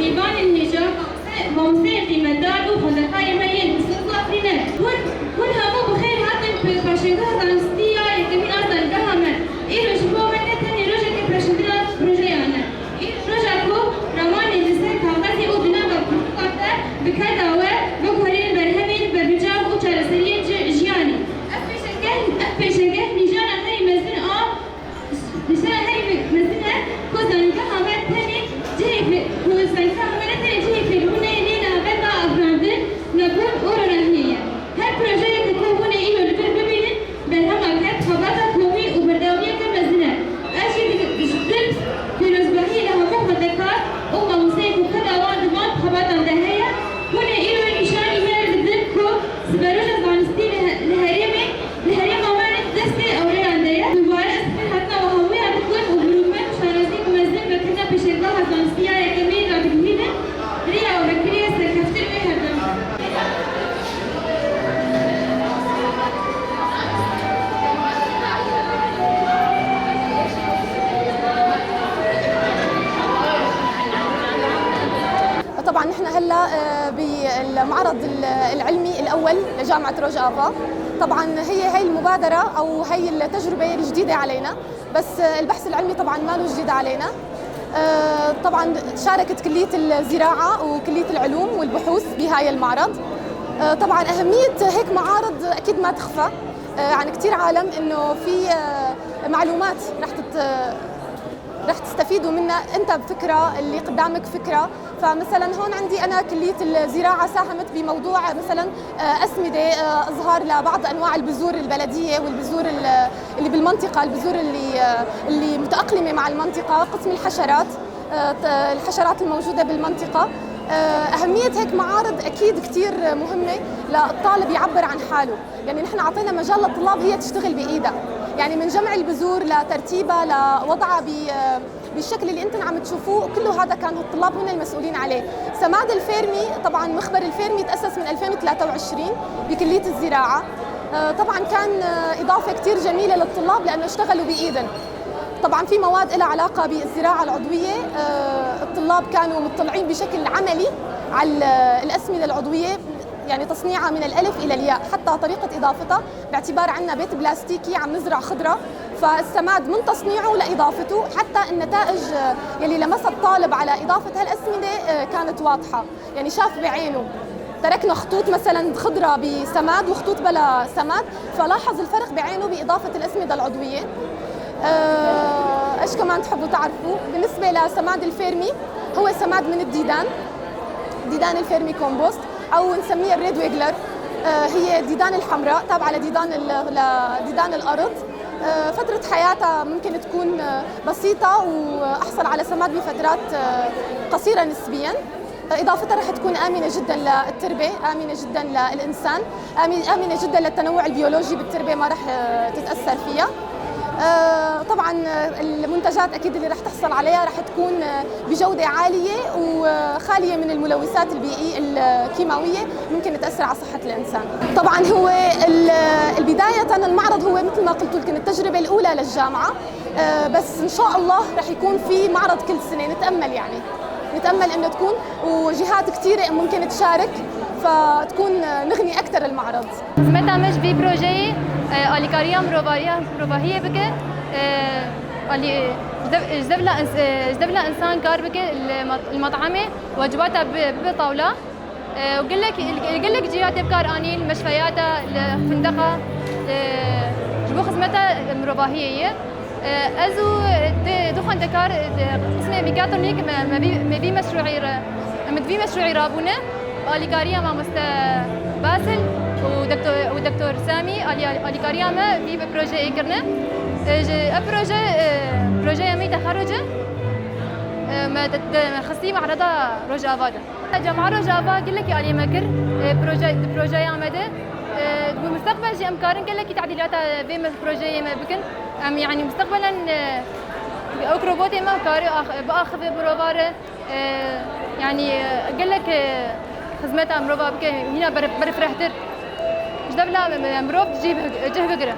Mêvanên hêja, mamosteyên qîmetdar û xwendekarên me yên bi soz û afirîner. Hûn hûn hemû bi xêr hatin pêşangeha zanistî ya yekemîn a zanîngeha me. Îro ji bo me ne tenê rojeke pêşandina projeyan e. Îro roja ku ramanên li ser kaxezê û di nava pirtûkan de bi keda we veguherînin berhemên berbiçav û çareseriyên jiyanê. Ev pêşangeh ev pêşangeh nîşana herî mezin a nîşana herî mezin e ku zanîngeha me tenê cihê ku zanîngeha me ne tenê cihê fêrbûnê lê navenda afirandin, nebûn û ronahiyê ye. Her projeyeke ku hûn ê îro li vir bibînin berhema ked, xebata komî û berdewamiyeke mezin e. Ez jî ji dil pîrozbahiyê li hemû xwendekar û mamosteyên ku keda wan di van xebatan de heye, hûn ê îro nîşanî me didin ku siberoja zanistî li herêmê li herêma me ne di destê ewreyan de ye. Dubare ez bi xêr hatina we hemûyan dikim û bi rûmet û şanaziyek mezin vekirina pêşangeha zanistî ya yekemîn radigihînim, rêya we vekiriye serkeftin wê herdem be. طبعا نحن هلا بالمعرض العلمي الاول لجامعه روج افا. طبعا هي هي المبادره او هي التجربه الجديده علينا، بس البحث العلمي طبعا ما له جديد علينا. طبعا شاركت كليه الزراعه وكليه العلوم والبحوث بهاي المعرض. طبعا اهميه هيك معارض اكيد ما تخفى عن كثير عالم، انه في معلومات رح تستفيدوا منها، انت بفكره، اللي قدامك فكره. فمثلا هون عندي انا كليه الزراعه ساهمت بموضوع مثلا اسمده، اظهار لبعض انواع البذور البلديه والبذور اللي بالمنطقه، البذور اللي متاقلمه مع المنطقه، قسم الحشرات، الحشرات الموجوده بالمنطقه. أهمية هيك معارض أكيد كثير مهمة للطالب يعبر عن حاله. يعني نحن أعطينا مجال للطلاب هي تشتغل بإيدها، يعني من جمع البذور لترتيبها لوضعها بالشكل اللي انتم عم تشوفوه، كله هذا كانوا الطلاب هن المسؤولين عليه. سماد الفيرمي، طبعا مخبر الفيرمي تأسس من 2023 بكلية الزراعة. طبعا كان إضافة كثير جميلة للطلاب لأنه اشتغلوا بإيدن. طبعا في مواد لها علاقة بالزراعة العضوية، الطلاب كانوا مطلعين بشكل عملي على الأسمدة العضوية، يعني تصنيعها من الألف إلى الياء حتى طريقة إضافتها، باعتبار عندنا بيت بلاستيكي عم نزرع خضرة، فالسماد من تصنيعه لإضافته حتى النتائج يلي لمسها الطالب على إضافة هالأسمدة كانت واضحة، يعني شاف بعينه. تركنا خطوط مثلا خضرة بسماد وخطوط بلا سماد، فلاحظ الفرق بعينه بإضافة الأسمدة العضوية. ايش كمان تحبوا تعرفوا؟ بالنسبة لسماد الفيرمي، هو سماد من الديدان، ديدان ال vermicompost او نسميها ال red wiggler، هي ديدان الحمراء تابعة لديدان الارض. فترة حياتها ممكن تكون بسيطة وأحصل على سماد بفترات قصيرة نسبيا. إضافتها رح تكون آمنة جدا للتربة، آمنة جدا للإنسان، آمنة جدا للتنوع البيولوجي بالتربة، ما رح تتأثر فيها. طبعا المنتجات اكيد اللي رح تحصل عليها رح تكون بجوده عاليه وخاليه من الملوثات البيئيه الكيماويه ممكن تاثر على صحه الانسان. طبعا هو البدايه المعرض هو مثل ما قلت لكم التجربه الاولى للجامعه، بس ان شاء الله رح يكون في معرض كل سنه، نتامل يعني نتامل انه تكون وجهات كثيره ممكن تشارك فتكون نغني اكثر المعرض. Xizmeta me ji vê projeyê alîkariya mirovahiyê bike, ji devla însan kar bike li met'emê wecibata bibe tawla û gelek gelek ciha tê bikaranîn meşfeyata li findeqa ji bo xizmeta mirovahiyê ye. Ez û du xwendekar qismê mekatronik me vî meşrûî em di vî meşrûî rabûne alîkariya mamoste Basil û doktor Samî alîkariya me vî projeyê kirine. Ev proje projeya me texerruc e, me xistî ma'rada Rojava de. Cami'a Rojava gelekî alî me kir projeya me de. Bu müstakbel jî em karin gelekî tedîlata vê projeyê me bikin. Em yani müstakbelen ew robotê me karê biaxive mirova re, yani gelek xizmeta mirova bike hîna berfirehtir. Ji devla mirov cih bigire.